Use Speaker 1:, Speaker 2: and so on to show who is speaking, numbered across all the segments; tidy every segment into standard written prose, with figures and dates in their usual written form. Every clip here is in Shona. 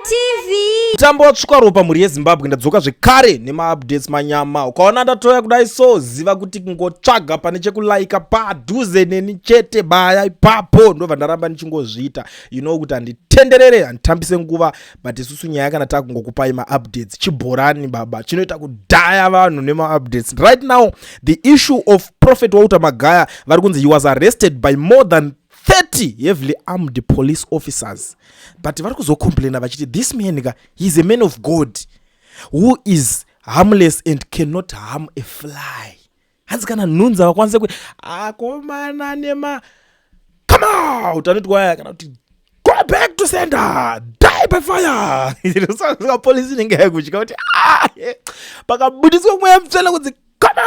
Speaker 1: TV.
Speaker 2: Mutambo watsvuka ropa, mhuri yeZimbabwe. Ndadzoka zvekare nemaupdates manyama. Ukaona ndatoya kudai so, ziva kuti kungotsvaga pane chekulaika padhuze neni chete, baya ipapo. Ndobva ndaramba ndichingozviita, kuti handitenderere, handitambise nguva, but isusu nyaya kana takungokupai maupdates, chibhorani baba chinoita kudhaya vanhu nemaupdates. Right now, the issue of Prophet Walter Magaya, vari kunzi he was arrested by more than 30 heavily armed police officers, but vari kuzocomplaina vachiti this man ka, he is a man of God who is harmless and cannot harm a fly. Hanzi kana nhunzi havakwanise ku akomana nema come out anoti waya kana kuti go back to sender, die by fire. Saka polisi inenge yaikutya kuti, "Ah, pakabudiswa mweya mutsvene kunzi come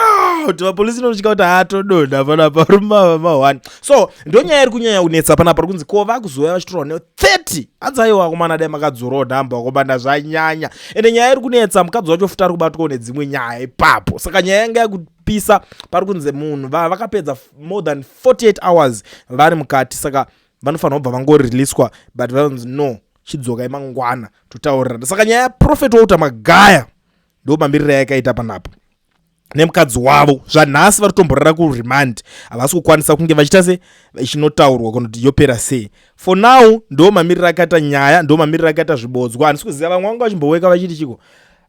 Speaker 2: out," vapolisi inotya kuti hatodonha panapa rumava ma1. So ndo nyaya iri kunyanya kunetsa panapa. Ri kunzi ko vakuzoya vachitorwa ne30. Hanzi aiwa akomana, dai makadzorawo nhamba akomana, zvanyanya. Ende nyaya iri kunetsa, mukadzi wacho futi ari kubatwawo nedzimwe nyaya ipapo. Saka nyaya yanga yakupisa. Pari kunzi munhu vakapedza more than 48 hours vari mukati, saka vanofanira kubva vangoriliswa, but vanonzi no, chidzokai mangwana totaurirana. Saka nyaya yaProphet Walter Magaya ndo mamiriro yakaita panapa nemukadzi wavo. Zvanhasi vari kutomborera kuremand, havasi kukwanisa kunge vachiita se ichinotaurwa kana kuti yopera sei. For now ndo mamiriro akaita nyaya, ndo mamiriro akaita zvibodzwa. Handisi kuziva, vamwe vanga vachimboweka vachiti chiko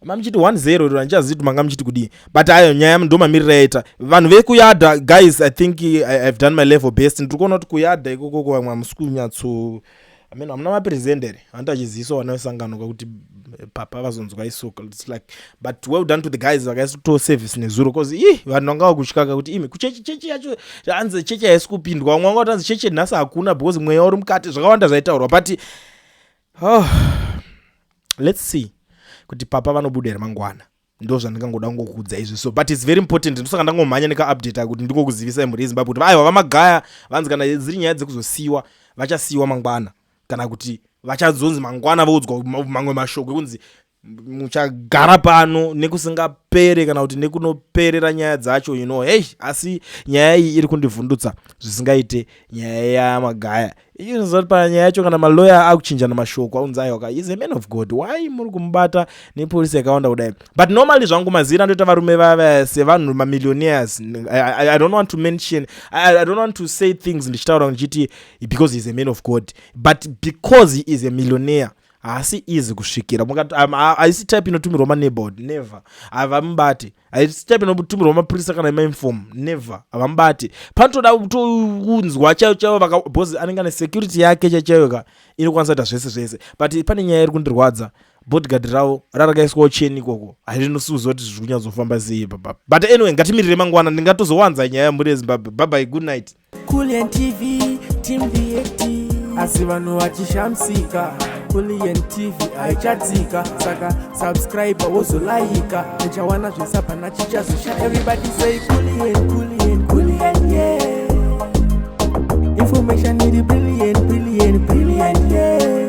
Speaker 2: mamuchiti 10, handichazivi kuti manga muchiti kudii, but ayo nyaya ndo mamiriro yaita. Vanhu vekuyadha, guys, I think I've done my level best. Ndiri kuona kuti kuyadha ikokoko vamwe hamusi kunyatso, I mean, hamuna mapresendere vanoti achizivisawo vana vesangano kakuti papa vazonzwa isoko. It's like, but well done to the guys vakaito service nezuro, 'cause i vanhu vanga vakutyaka kuti imi kuchechi, chechi yacho hanzi chechi haisi kupindwa. Vamwe vanga kuti hanzi chechi nhasi hakuna because mweya uri mukati. Zvakawanda zvaitaurwa, but oh, let's see kuti papa vanobuda here mangwana. Ndo zvandingangoda kungokuudza izvi. So, but it's very important, ndosaka ndangomhanya nekaupdate kuti ndingokuzivisai, mhuri yeZimbabwe, kuti aiwa, VaMagaya vanzi kana dziri nyaya dzekuzosiyiwa, vachasiyiwa mangwana, kana kuti vachazonzi mangwana voudzwa mamwe mashoko ekunzi muchagara pano nekusingapere, kana kuti nekunoperera nyaya dzacho. Hei, asi nyaya iyi iri kundivhundutsa zvisingaite. Nyaya yaMagaya inoziva kuti panyaya yacho kana maloya akuchinjana mashoko, aunzi aiwa, is a man of God, why muri kumubata nepolisi yakawanda kudai? But normally zvangu mazira andoita varume vava sevanhu mamillionaires. I don't want to mention, I don't want to say things ndichitaura ndichiti because he is a man of God, but because he is a millionaire, haasi easy kusvikira. Haisi type inotumirwa maneighborhood, never, havamubati. Haisi type inotumirwa mapurisa kana emainform, never, havamubati. Panotoda kutounzwa chaivo chaivo, because anenge ane security yake chaichaiyo ka, inokwanisa kuita zvese zvese. But pane nyaya iri kundirwadza, bodyguard ravo rarakaiswawo cheni ikoko, harinosiuziva kuti zviri kunyatsofamba sei papa. But anyway, ngatimirire mangwana, ndingatozowanza nyaya yemhuri yeZimbabwe. Bye bye, good night.
Speaker 3: Kulian TV, Team VAT, asi vanhu vachishamisika, Kulian TV haichatsika. Saka subscribe, wozolaika, uchawana zvese, hapana chichazosha. Everybody say Kulian, Kulian, Kulian, yeah. Information iri brilliant, brilliant, brilliant, yeah.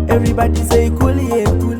Speaker 3: Everybody say Kulian, Kulian.